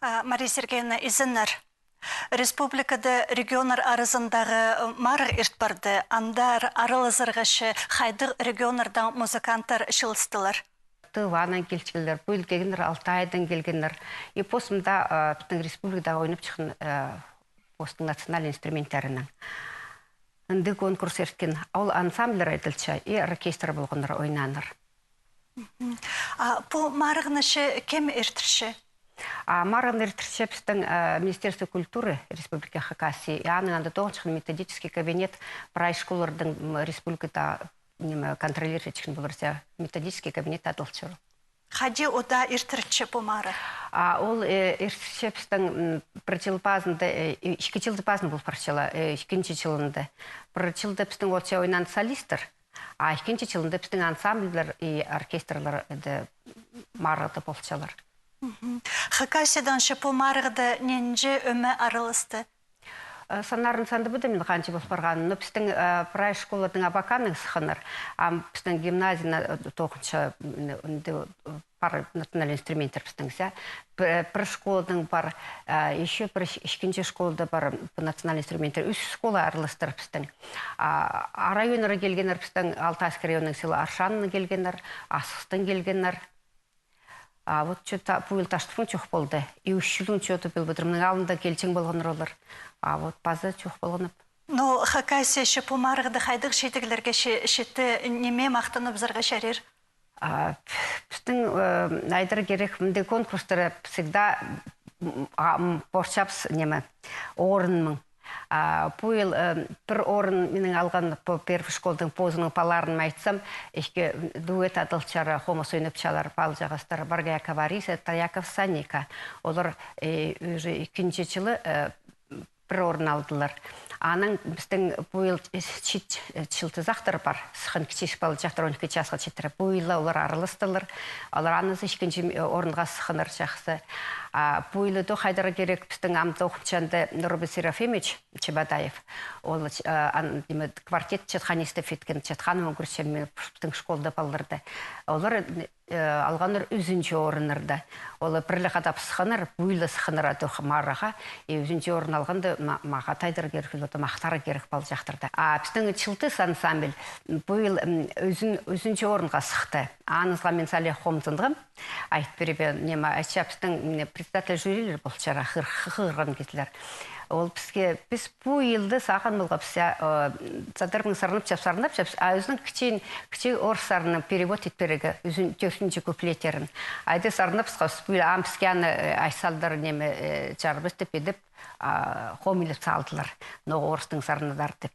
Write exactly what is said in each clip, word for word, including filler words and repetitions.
А, Мария Сергеевна, изеннер. Республикада регионнар аразындағы, э, марығ ирт парды, андар аралазарға че хайдағ регионнардаң музыканттар чыылыстылар? Тыванаң килчелер, пу ил килгеннер, Алтайдаң килгеннер. И пос мында, э, пістің республикада ойнап чыххан, э, постың национальный инструменттерінең. Ынды конкурс ирткен. Ол ансамбльлер айтылча, и оркестр полғаннар, ойнааннар. Мгм. А пу марығны че кем иртірче? А марығны иртірче пістің, э, Министерство культуры Республики Хакасия. И аның анда тоғынчатхан методический кабинет, прай школаларның, м, республикада, ниме, контролировать итчеткен полар зе, методический кабинет адалча. Хайди ода иртірче пу марығ? А ол, э, иртірче пістің, м, пір чыл пазында, э, и-, ікі чыл пазында пол парча ла, э, ікінҷі чылында. Пір чылда пістің олча ойнаан солисттер, а ікінҷі чылында пістің ансамбльлер и оркестрлер, э, марығда полчалар. Мгм. Хакасиядаң че пу марығда нинҷе ӧме араласты? Э, саннарын сандабадым мин, ханҷа пол парғанын, но пістің, э, прай школаларның абаканын сыхханнар, ам пістің гимназияны, э, тоғынча, м, інде, э, пар национальный инструменттер пістің, зе. Пір, пір школадаң пар, э, ещё пір іш-, ікінҷі школада пар пу национальный инструменттер. Ӱс школа араластыр пістің. А, а районнар килгеннер пістің, Алтайский районның села Аршаннаң килгеннер, Асхыстаң килгеннер. А вот чё-то пу ил Таштыппаң чох полды. И ӱс чылын чё-то пілбедір. Мының алнында килҷең полғаннар олар. А вот паза чох полғанып. Ну, Хакасия че пу марығда хайдағ чидіглерге че-, читті, ниме махтаныбызарға чарир? А, пістің, э, айдар кирек, мындағ конкурстар всегда, м, а, м, порчабыс, ниме, орынмын. А, пу ил, э, пір орын минің алған пу первый школдың позының палаларын айтсам, ікі дуэт адалчалар, хомыс ойнапчалар, пал чағастар, Баргаякова Ариса, Таяков Саника. Олар, э, уже ікінҷі чылы, э, пір орын алдылар. Анаң пістің пу ил чит, э, чылтызахтар пар, сыххан кічіг палаҷахтар, он ікі часха читіре. Пу ил олар араластылар. Олар анызы ікінҷі, э, орынға сыхханнар, чахсы. А пу ил то хайдар кирек, пістің ам тоғынчаанда Нурбек Серафимович Чебодаев. Ол, э, ан-, ниме, квартет чатханистов иткен, чатханын ӱгретчем мин пістің школда палаларды. Олар, э, алғаннар ӱзінҷі орыннарны. Олар пір ле хатап сыхханнар, пу ил сыхханнар андох марығға, и ӱзінҷі орын алғанда ма-, мағаа тайдар кирек, оларды махтар кирек палаҷахтарды. А пістің Чылтыс ансамбль, м, пу ил, м, ӱзін-, ӱзінҷі орынға сыхты. Анызға мин сала хомзынғам. Айт пирбеем, ниме, ача пістің, ниме, председатель жюрилер полчалар, хығыр-, хығырған кізілер. Ол піске, піс пу илді сағын полғабыс, я, э, садарның сарнапчабыс, сарнапчабыс, а ӱзінің кічіг, кічіг орыс сарынын перевод ит пирерге, ӱзін, тӧртінҷі куплеттерін. Айда сарнапчабыс, пу ил ам піске аны, э, айтсалар, ниме, э, чарабас тіп идіп, а, хомайлап салдылар. Ноға орыстың сарыны даа тіп.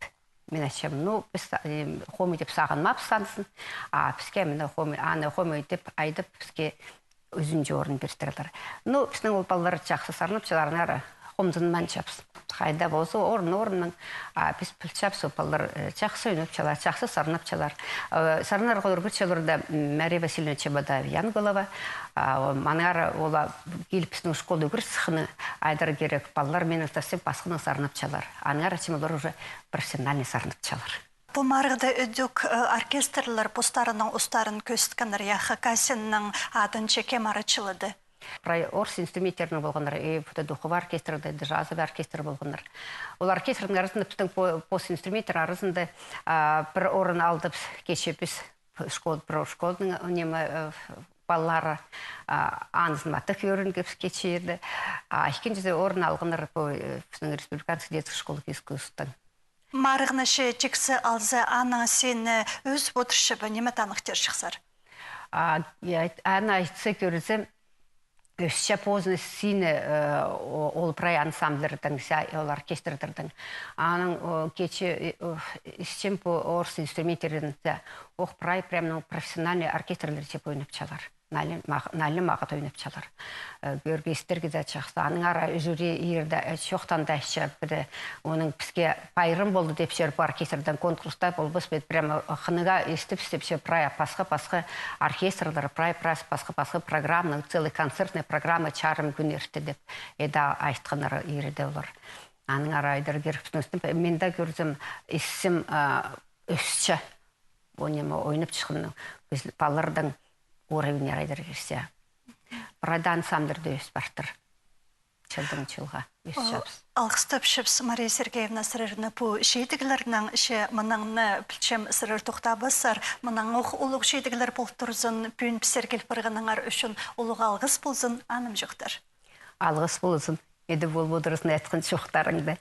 Мин айтчам, ну, піс, э, хомай тіп сағынмаабыс анзын. А піске мына хомай, аны хомай тіп айдып, піске ӱзінҷі орын пирділер. Ну, пістің ол палалар чахсы сарнапчалар, аннаңар хомзынминчабыс. Хайда полза, орын-орыннаң, а піс пілчебіс, ол палалар, э, чахсы ойнапчалар, чахсы сарнапчалар. Э, сарнарға ӱгретчелер дее, м, Мария Васильевна Чебодаева-Янголова, а, о, аннаңар ол киліп пістің школда ӱгрет сыхханы, айдар кирек, палалар минің совсем пасханаң сарнапчалар. Аннаңар ачам олар уже профессиональный сарнапчалар. Пу марығда ідӧк, э, оркестрлер постарының устарын кӧзіткеннер, я, Хакасияның адынҷа кем ары чылады? Прай орыс инструменттернің полғаннар, и пу даа духовой оркестр, и даа джазовый оркестр полғаннар. Ол оркестрнің аразында пістің по-, пос инструменттер аразында, а, пір орын алдыбыс кичее піс, школ, пір школаның, ниме, э, палалары, а, анзын матап ӧрінгебіс кичее дее. А ікінҷізі орын алғаннар пу, э, пістің республиканский детский школа искусствоның. Марығны че тиксі алза, аның сині ӧзіп одырча ба, ниме таныхтир чыхсар? А, я, аны айтса кӧрзе, ӧсче позының сині, э, о-, ол прай ансамбльлернің, ся-, ол оркестрдернің. Аның, о, кичее, э, о, ісчем пу орыс инструменттерін, ох, прай, прям, ну, профессиональный оркестрлер тіп ойнапчалар. Налим мағ-, налим мағат ойнапчалар. Э, кӧргестер кізі чахсы. Аннаңар жюри иирде, э, чоохтаан даа исче, пірде, оның піске пайрам полды тіпчелер, пу оркестрдең конкурста полбас па эди, прямо, э, хынығ истіп, істепче, прай пасха-пасха оркестрлер, прай, прай пасха-пасха программа, целый концертный программа чарым кӱн иртті тіп, иде айтханнар иирде олар. Аннаңар айдар кирек, мин дее кӧрзем, ісчем, а, ӧсче. Ол ниме ойнап чыхханның, палаларның уровеньнері айдар кирек. Прай даа ансамбльлер дее ӧс партыр. чылдаң чылға иртчебіс. Алғыстапчабыс, Мария Сергеевна, сірерні пу чидіглернең. Че мынаңны, пілчем, сірер тохтабассар, мынаңох улуғ чидіглер пол турзын, пӱӱн пістерге кил парғаныңар ӱчӱн улуғ алғыс ползын, анымҷохтар. Алғыс ползын, иди пол одырзын айтхан чоохтарыңда.